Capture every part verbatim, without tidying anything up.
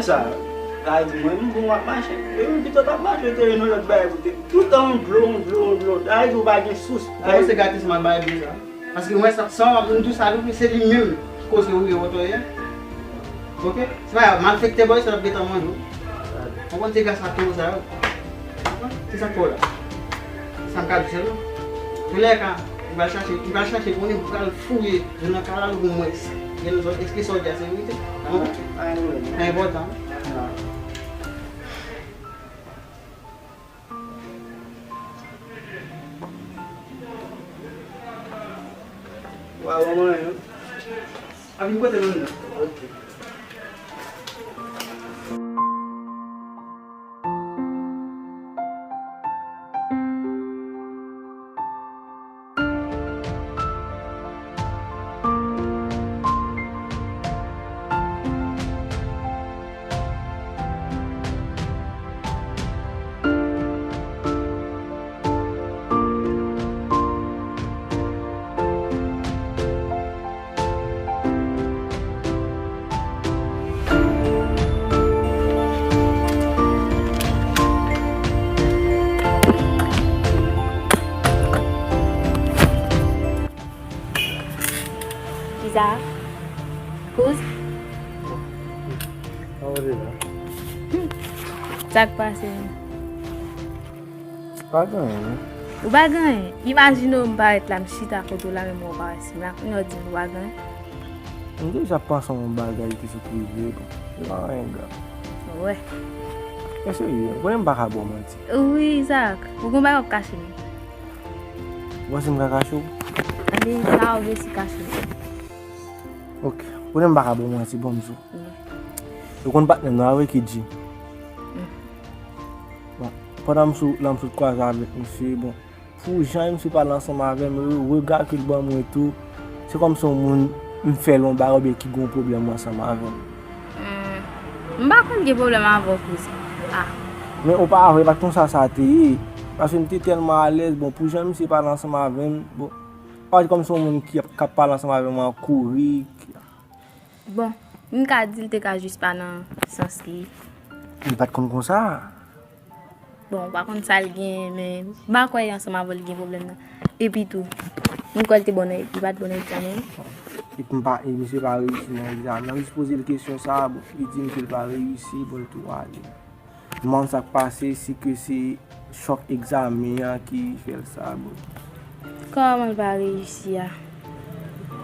Sa, sa di mwen, m bon w ap mache. E m pito t ap mache, te yon lòt bagay pou te. Tout tan yon dlo, yon dlo, yon dlo. Sa di ou pa gen sous. Ou panse gratis m al bay dlo sa? Paske mwen, sa, sa w ap vin di sa, se li menm ki koze ou ye, wotoye. Ok? Se pa malfektè bòy, sa l ap gentan manje w. Ou konn se gras ak toro sa yo. Se sa k fè w la. Sa m ka di w sèlman. Toulèka, m pral chache, m pral chache konnen, m pral fouye, jwenn nan kay la pou m wè si gen lòt èske sa w di a se verite. Bon, pa enpòtan. Wa, wa, mwen, a vin kote nou nan. Ok. Izaak, kouz. Sa k pase menm? Pa gen anyen, non. Ou pa gen anyen? Imajine w m parèt la, m chita kote w la, menm ou pa wè si m la. Kounye a w di m ou pa gen anyen? M deja panse yon bagay ki sot rive, bon, se pa anyen grav. Wè. Men cheri, konnen m pa ka ba w manti. Wi, Izaak, ou gen bagay w ap kache m. Ou panse m ka kache w? Ane, sa w vle si kache m. Ok, konnen m pa ka ba w manti, bon, m di w. Wi. Ou konn patnè m nan, a vre ki di. Mm. Bon, pandan m sou, la m sot kwaze avèk misye, bon, pou jan misye pale ansanm avè m, re-, rega ke l ban mwen tou, se kòmsi yon moun m fè l yon bagay oubyen ki gen yon pwoblèm ansanm avè m. Hmm. M pa konn gen pwoblèm avè w, kouzin. Ah. Men ou pa vre, pa t konsa sa te ye. Paske m te tèlman alèz, bon, pou jan misye pale ansanm avè m, bon, pa t kòmsi yon moun ki ap, k ap pale ansanm avè m an kouri, ki Bon, m ka di l te ka jis pa nan sans li. Li pa t konn konsa. Bon, ou pa konn sa l gen, men m pa kwè ansanm avè w li gen pwoblèm nan. Epi tou, m kwè l te bonnèt, li pa t bonnèt kanmenm. Epi m pa, e misye pa reyisi nan egzamen. Nan jis poze l kesyon sa, bon, li di m ke l pa reyisi, bon, l tou ale. M pa konn sa k pase, si ke se chòk egzamen an ki fè l sa, bon. Kòman l pa reyisi a?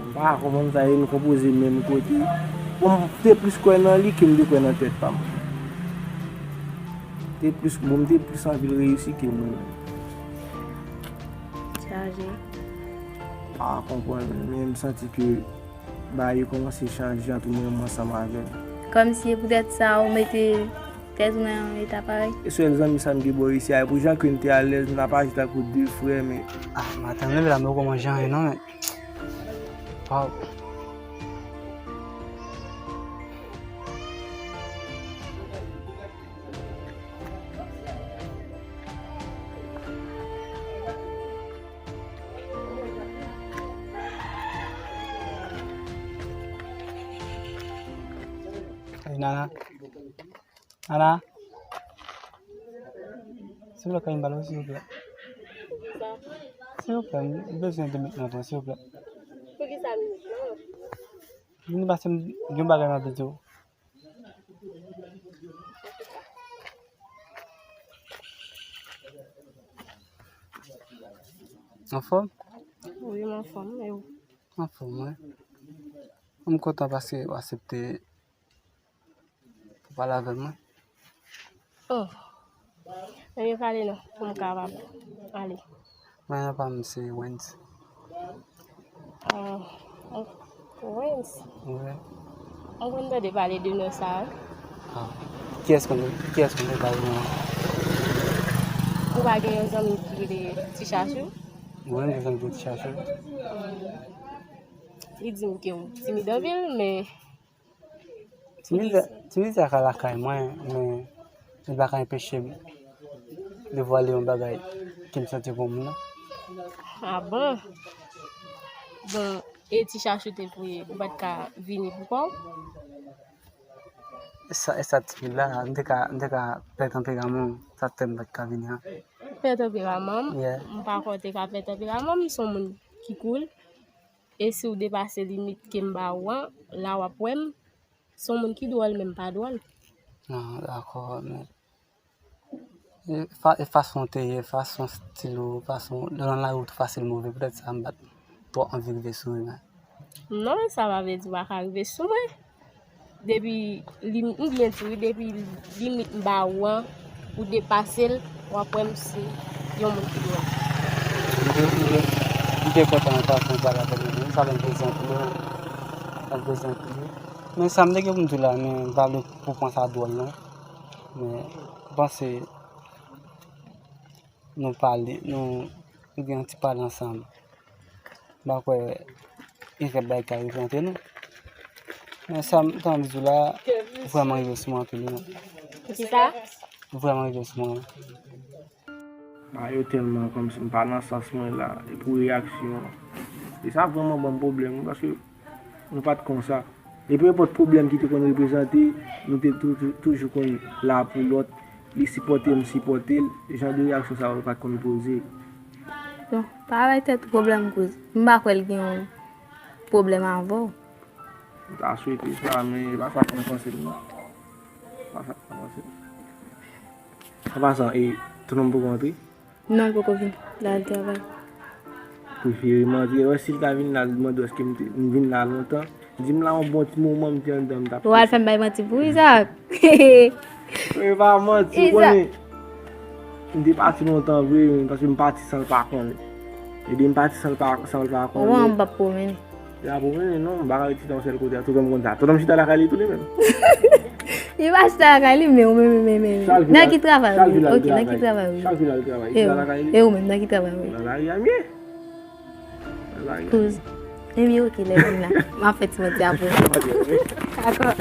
M pa konprann sa, e nou konpoze menm kote. Bon, m te plis kwè nan li ke m te kwè nan tèt pa m. Te plis, bon, m te plis anvi l reyisi ke mwen menm. Chaje. M pa konprann, men m santi ke bagay yo kòmanse chanje ant mwen menm ansanm avè l. Kòmsi e poutèt sa ou mete tèt ou nan yon eta parèy? E sèl zanmi sa m gen bò isi a, e pou jan ke n te alèz, n ap aji tankou de frè, men. Ah, maten m leve la, m poko manje anyen non, men. Waw. Hey, Nana. Nana. Silvouplè, kay m pale w, silvouplè. Silvouplè, m bezwen de minit nan tan, silvouplè. Poukisa minit nan? Vini pase m gen bagay m ap di w. Anfòm? Wi, m anfòm, e ou? Anfòm, wi. M kontan paske w aksepte pou pale avè mwen. Oh. Ebyen, pale non, pou m kapab ale. Mwen, non pa m se Wens. Ah, Wens? Wi. Mwen konn tande pale de non sa a. Ah. Kiyès konn, kiyès konn pale de non? Ou pa gen yon zanmi ki rele Ti Chachou? Mwen, gen zanmi ki rele Ti Chachou. Li di m ke w timid anpil, men Ti Mizè, Ti Mizè ka lakay mwen, men li pa ka enpeche m devwale yon bagay ke m santi pou mwen nan. Ah bon? Bon, e Ti Chachou te voye, ou pa t ka vini pou kò w? E sa, e sa ti fi la, m te ka, m te ka pè tanperaman w, sa t fè m pa t ka vini an. Pè tanperaman m? Yeah. M pa kwè w te ka pè tanperaman m, m se yon moun ki cool. E si w depase limit ke m ba ou an, la w ap wè m, se yon moun ki dwòl, men m pa dwòl. Ah, dakò, men E fa-, e fason w te ye, fason stil ou, fason, nan lari w tou fasil move, poutèt sa m pa t twò anvi rive sou ou, men. Non, sa pa vle di w pa ka rive sou mwen. Depi lim-, m byen di wi, depi limit m ba ou an, ou depase l, w ap wè m se yon moun ki dwòl. M te, m te, m te kontan nan fason w pale avè m, men sa fè m plezi anpil, wi. Sa fè m plezi anpil, wi. Men sa m te gen pou m di w la, men m pa vle pou w pran sa dwòl, non. Men, m panse nou pale, nou, nou gen yon ti pale ansanm. M pa kwè nenpòt bagay ka rive ant nou. Men sa m t anvi di w la, ou vrèman rive sou mwen anpil, wi. Poukisa? Ou vrèman rive sou mwen, wi. Bagay yo tèlman kòmsi m pa nan sans mwen la, e pou reyaksyon an. E sa vrèman ban m pwoblèm, wi, paske nou pa t konsa. E pe enpòt pwoblèm ki te konn reprezante, nou te tou-, tou-, toujou konn la pou lòt. Li sipòte m, m sipòte l. Jan de reyaksyon sa yo pa t konn poze. Bon, pa bay tèt ou pwoblèm kouz. M pa kwè l gen yon pwoblèm avè w. M ta swete sa, men e pa sa k nan panse m, non. E pa sa k nan panse m. An pasan, e, tonton m poko antre? Non, l poko vin. L al travay. Prefere manti. Wè, si l ta vin la, l mande w èske m te, m vin la lontan. Di m la yon bon ti moman m te anndan, m t ap Ou al fè m bay manti pou Isaac. E pa manti, ou konnen. M te pati lontan vre, men paske m pati san l pa konnen. Epi m pati san l pa, san l pa konnen. Ou wè m p ap pwomennen. Li pa pwomennen non, m pa ka rete chita yon sèl kote a. Tonton m konn sa. Tonton m chita lakay li tou li menm. Li pa chita lakay li, men ou menm, men, men, men. Nan ki travay ou ye? Ok, nan ki travay ou ye? Chak jou l al travay. Li chita lakay li. E ou menm, nan ki travay ou ye? Nan lari a m ye. Nan lari a m ye. Kouz. Ebyen, ok, lè vin la. M ap fè ti manti apre. Dakò.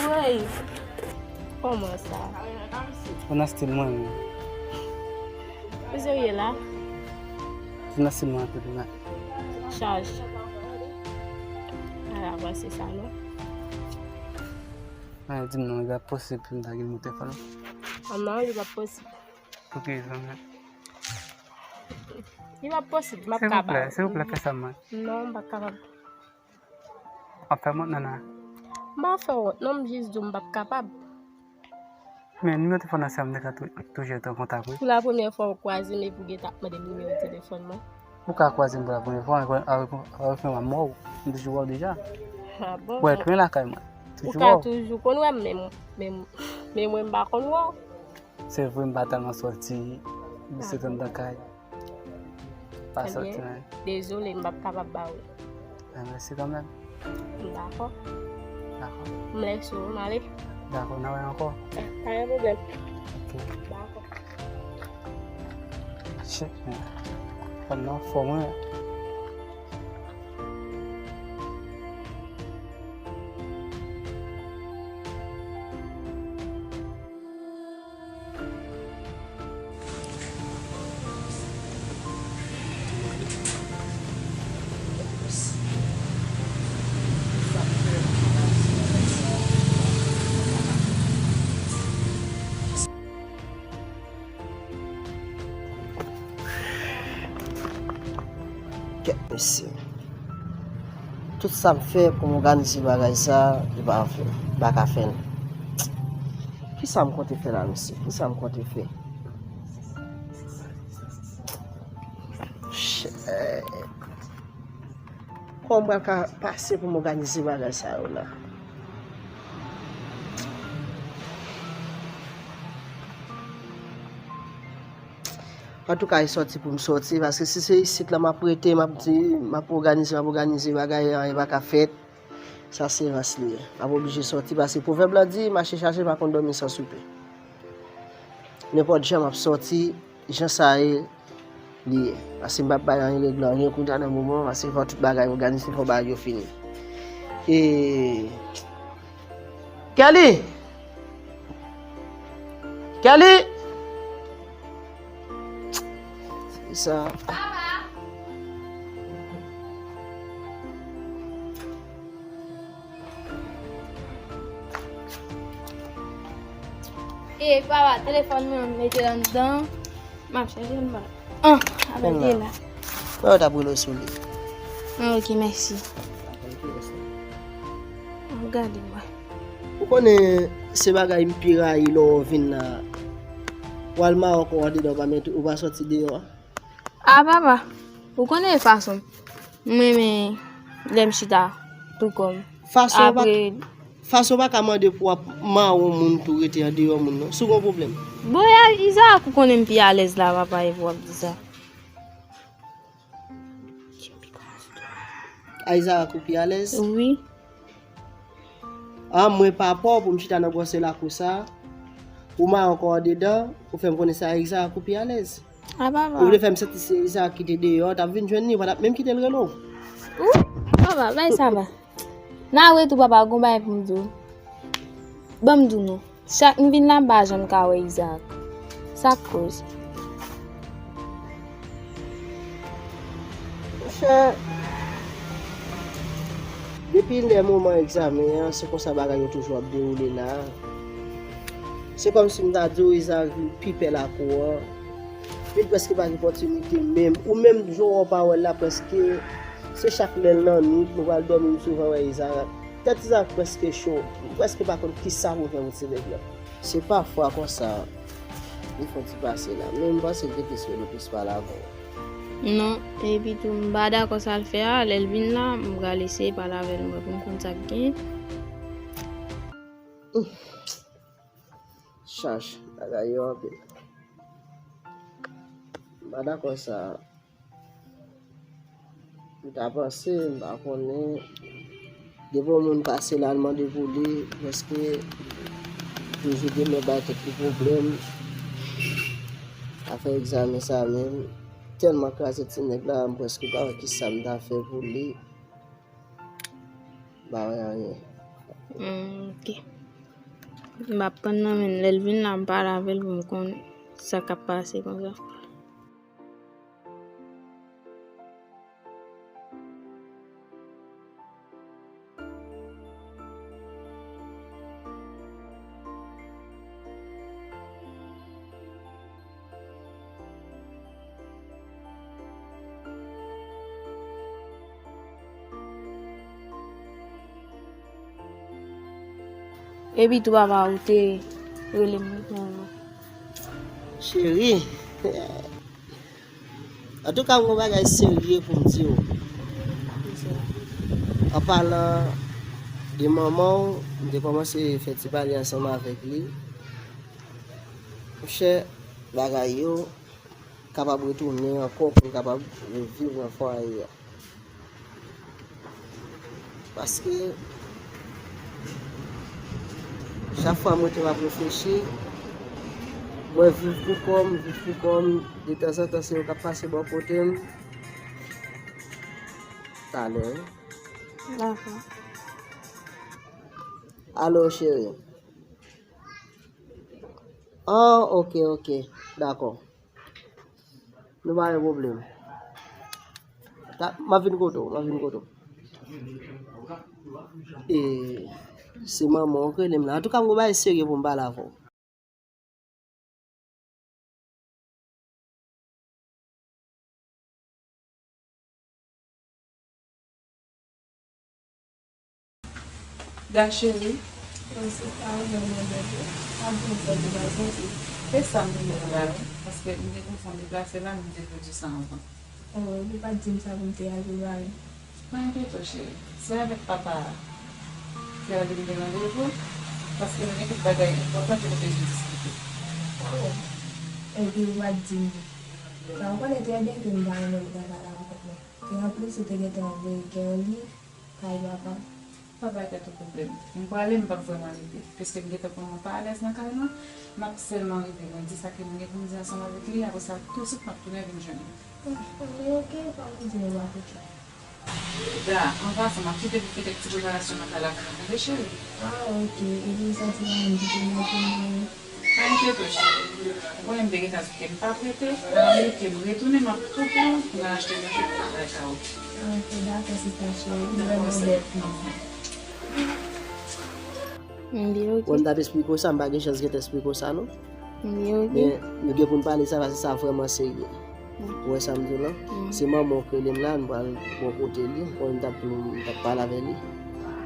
Woy. Kòman sa? Ou nan stil mwen, men. Ou serye la? Ou nan stil mwen anpil, men. Chaj. Ala, wè se sa, non? Mwen di m non, li pa posib pou m ta gen moute fò non. Ah non, li pa posib. Pou ki rezon, men? Li pa posib, m ap kapab. Silvouplè, silvouplè, fè sa, mwen. Non, m pa kapab. W ap fè m wont, Nana? M pa fè w wont, non, m jis di w m p ap kapab. Men nimewo telefòn nan se a m te ka tou-, toujou rete an kontak, wi. Pou la premyè fwa w kwaze m epi w gentan ap mande m nimewo telefòn mwen. Ou ka kwaze m pou la premyè fwa, avèk, avèk, avèk yon m ap mò w. M toujou wè w deja. Ah bon? Ou rete lwen lakay mwen. Ou ka toujou konn wè m, men, men, men mwen m pa konn wè w. Se vre m pa tèlman sòti, m se anndan kay. Pa sòti, men. Dezole, m p ap kapab ba w li. Ah, mèsi kanmenm. Dakò. Dakò. M lèse w, m ale. Dakò, n a wè ankò. Pa gen pwoblèm. Ok. Dakò. Shit, man. Fò n nan fòm, wi. Kèt mesye. Tout sa m fè pou m òganize bagay sa, li pa fè, li pa ka fè l. Kisa m konte fè la, mesye? Kisa m konte fè? Shit. Kòman m pral ka pase pou m òganize bagay sa yo la? Antouka, e sòti pou m sòti, paske si se isit la m ap rete, m ap di, m ap òganize, m ap òganize, bagay anyen pa ka fèt. Sa se rans li ye. M ap oblije sòti, paske pwovèb la di, mache chache pa konn dòmi san soupe. Nenpòt jan m ap sòti, jan sa ye, li ye. Paske m p ap bay anyen regle anyen kounye a nan moman, paske fò tout bagay òganize, fò bagay yo fini. E, Kelly! Kelly! Se sa. E papa, telefòn mwen, m mete l anndan. M ap chèche l, m pa. Ah, apèl te la. Mwen yo t ap rele w sou li. Ah, ok, mèsi. M ap gade, mwen. Ou konnen se bagay m pi rayi lè w vin la. W al mare yon kò andedan, w pa mete, ou pa sòti deyò a. Ah, papa, ou konnen fason m renmen lè m chita tou kò m. Fason w pa, apre, fason w pa ka mande pou w ap mare yon moun tou rete andeyò moun nan. Si w gen yon pwoblèm. Bon, e a Izarak ou konnen m pi alèz la, papa, e pou w ap di sa. A Izarak ou pi alèz? Wi. Ah, mwen pa pa w pou m chita nan gwosè lakou sa. Ou mare yon kò andedan, ou fè m konnen se a Izarak ou pi alèz. Ah, papa. Ou vle fè m santi se Izarak ki te deyò, t ap vin jwenn li, ou pa t ap menm kite l rele w. Ou? Papa, bay sa va. Nan retou, papa, gon bagay pou m di w. Ban m di w non. Chak m vin la, m pa janm ka wè Izarak. Sa k koz? Monchè, depi lè moman egzamen an, se konsa bagay yo toujou ap dewoule la. Se kòmsi m ta di w Izarak vin pi pè lakou an. Li prèske pa gen opòtinite menm. Ou menm, jan w pa wè l la, prèske se chak lè l nan nwit, nou pral dòmi, m souvan wè Izarak. Tèt Izarak prèske cho. M prèske pa konn kisa pou fè pou ti nèg la. Se pafwa konsa, li fè yon ti pase la. Men m panse l te plis rele plis pale avè w. Non, epi tou, m pa dakò sa l fè a. Lè l vin la, m pral eseye pale avè l, m wè pou m konn sa k genyen. Chach, bagay yo anpil. M pa dakò sa. M ta panse, m pa konnen. Depi yon moun pase la, l mande pou li, prèske toujou gen lè bay tèt li pwoblèm. Afè egzamen sa menm, tèlman kraze ti nèg la, m prèske pa wè kisa m ta fè pou li. M pa wè anyen. Hmm, ok. M ap tann nan men l. Lè l vin la, m pale avè l pou m konn sa k ap pase konsa. Epi tou papa ou te rele m wi. Cheri, antouka, m gon bagay serye pou m di w. An palan de manman w, m te kòmanse fè ti pale ansanm avèk li. Monchè, bagay yo kapab retounen ankò pou n kapab reviv nan fwaye a. Paske chak fwa mwen te ap reflechi, mwen viv pou kò m, viv pou kò m, detanzantan se yo k ap pase bò kote m. Talè, wi. Dakò. Alo, cheri. Ah, ok, ok. Dakò. Nou pa gen pwoblèm. Ta, m ap vin kote w, m ap vin kote w. E, se manman w k rele m la. Antouka, m gon bagay serye pou m pale avè w. Da cheri. Bon, se sa, ou menm mwen bèt ou. Pa di m sa, ou pa santi. Se sa m te vin la, wi. Paske m te kontan deplase la, m te vle di sa anvan. Oh, ou pa t di m sa pou m te al prepare. Pa enkyete w, cheri. Se avèk papa a ki al vin gen randevou, paske nou gen kèk bagay enpòtan ke nou bezwen diskite. Oh. Epi ou pa t di m. Sa, ou konnen trè byen ke m pa renmen pou w al pale avèk mwen. E anplis, ou te gentan voye kè w li kay papa. Pa bay tèt ou pwoblèm. M prale, m p ap vrèman rete. Piske m gentan konnen w pa alèz nan kay lan, m ap sèlman rive, mwen di sa ke m gen pou m di ansanm avèk li, apre sa, tousuit m ap tounen vin jwenn ou. Bon, ok, pa m di nou pa koute. Da, an pasan, m ap kite pou fè kèk ti preparasyon nan kay la pou nou, tande, cheri? Ah, ok. Epi ou santi pa menm kite m nan kay la? Pa enkyete w, cheri. Ou konnen m te gentan di w ke m p ap rete, ann rete, m retounen, m ap tou pran pou n al achte yon seri de bagay sa yo. Ok, dakò, sista cheri. M vrèman bèt nou. M byen, ok. Wè, m t ap esplike w sa, m pa gen chans gentan esplike w sa, non. M byen, ok. Men, nou gen pou n pale sa, paske sa vrèman serye. Ou wè sa m di w lan? Se manman w k rele m la, m pral bò kote li, ou m t ap, m t ap pale avè li.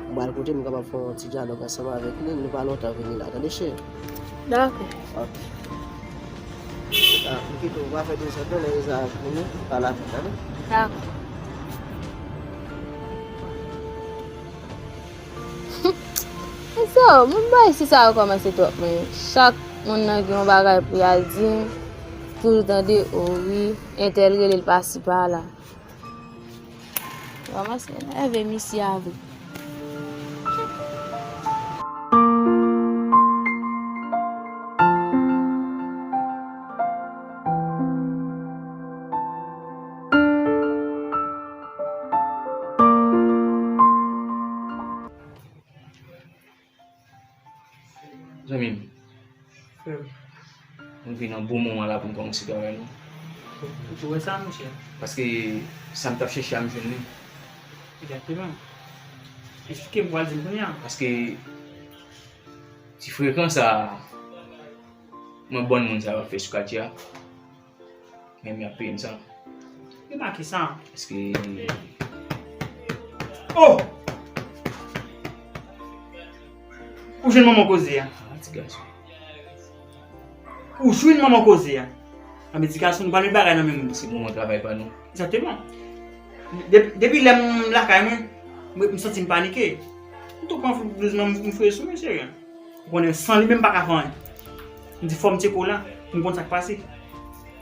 M pral kote l, m kapab fè yon ti dyalòg ansanm avèk li, nou pa lontan vini la, tande cheri? Dakò. Ok. Ah, m kite w, pa fè dezòd non, lè Eza vini, pale avè l, tande? Dakò. Eso, moun bay si sa yo kòmanse twòp, men chak moun nan gen yon bagay pou y al di m, toujou tande, o wi, entèl rele l pasi pala. Kòmanse nève misye a vre. Zanmi m, frè m, nou vin nan bon moman la pou n kòmanse travay nou. Ou wè sa, monchè? Paske sa m t ap chèche a, m jwenn li. Egzakteman. Esplike m, w al di m kounye a. Paske ti frekan sa a, mwen bann moun sa yo ap fè sou katye a. Men m ap peye m sa. Remake sa. Èske... Oh! Ou jwenn manman koze a. Ah, ti gason. Ou jwenn manman koze a. Anben, ti gason, nou pa met bagay nan men moun. Se moman travay pa nou. Egzakteman. Depi, depi lè m lakay mwen, mwen, m santi m panike. M tou pran blouz mwen, m, m foure sou mwen, cheri. Ou konnen, san li menm m pa ka fè anyen. M di fò m tcheke w la, pou m konn sa k pase.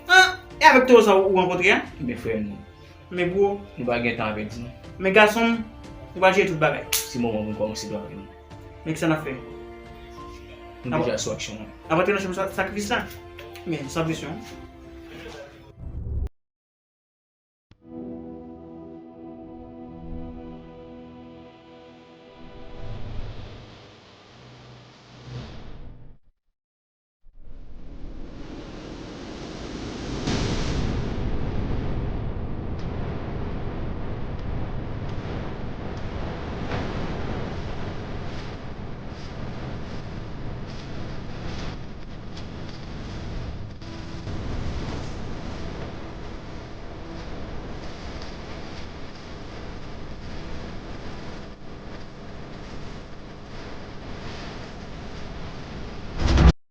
An, e avèk toro sa ou rankontre a? Men frè m, men bro, nou pa gen tan a pèdi non. Men gason m, nou pral jere tout bagay. Se moman pou n kòmanse travay nou. Men kisa n ap fè? Nou deja sou aksyon an. Apre te nan chanm sa-, sakrifis la. Men, san presyon.